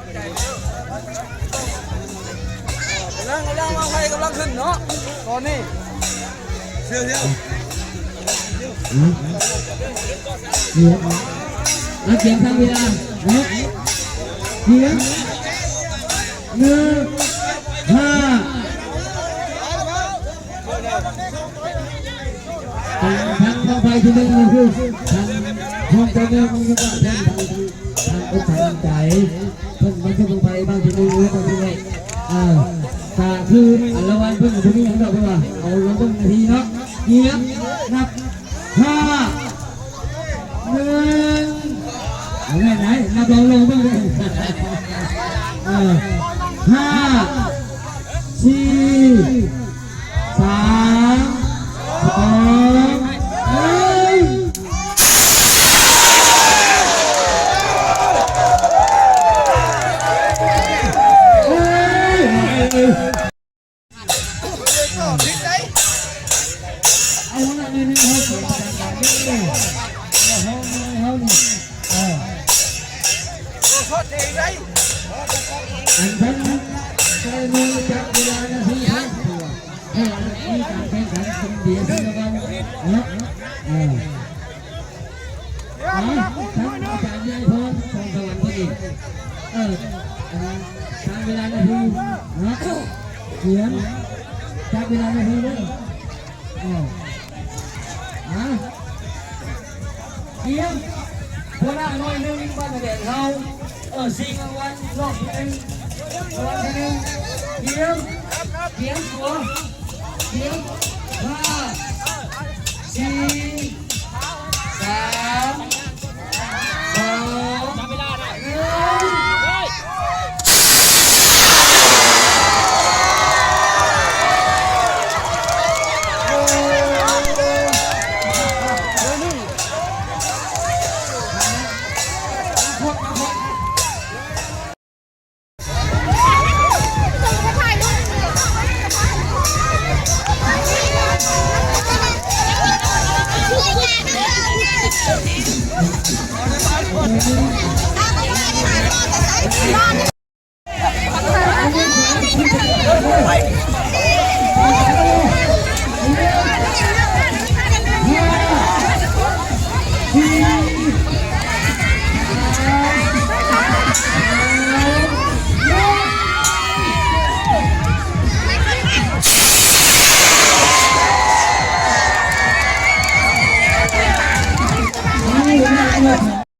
ກຳລັງ ກຳລັງວາງໄພກຳລັງຂຶ້ນເນາະ ຕອນນີ້ ເອົາກຽມທາງເວລາເນາະ ກຽມ ໜຶ່ງ ຫ້າ ທາງ ທາງ ທາງຝ່າຍທີໜຶ່ງນີ້ຄືທາງຮອງເຈົ້າເມືອງ ທາງ ທາງອົກທາງໃຈ ເພິ່ນມາຊົມບັ້ງໄຟບາງທີໜຶ່ງ ບາງທີໜຶ່ງ ເອີ ກະຄືລາງວັນເພິ່ນກະບໍ່ມີຫຍັງດອກ ເພາະວ່າເອົາລອງເບິ່ງໜ້າທີ່ເນາະ ກຽມ ນັບ ຫ້າ ໜຶ່ງ ເອົາແມ່ນໄດ໋ ນັບລອງເບິ່ງເດີ ເອີ ຫ້າ ສີ່ ສາມ ສອງ ໜຶ່ງ ເອີຍ ເອົາລະ ນີ້ ນີ້ ເຮົາ ເຮົາ ເຮົາ ນີ້ ເອີ ອັນນັ້ນ ໃສ່ມືຈັບເວລານະທີ ເພາະວ່າມີການແຂ່ງຂັນຄົນເດຍວເນາະ ເອີ ເອົາ ທາງອາຈານໃຫຍ່ພອນ ຂອງສະຫວັນເພິ່ນເອງ. ເອີ ຕັ້ງເວລານາທີເນາະ ກຽມ ຈັບເວລານາທີເດີ. ເອີ ມາ ກຽມ ຫົວໜ້າໜ່ວຍໜຶ່ງ ບ້ານນາແດງເຮົາ ເອີ ຊິງລາງວັນຮອບທີໜຶ່ງ ລາງວັນທີໜຶ່ງ ກຽມ ກຽມຕົວ ກຽມ ຫ້າ ສີ່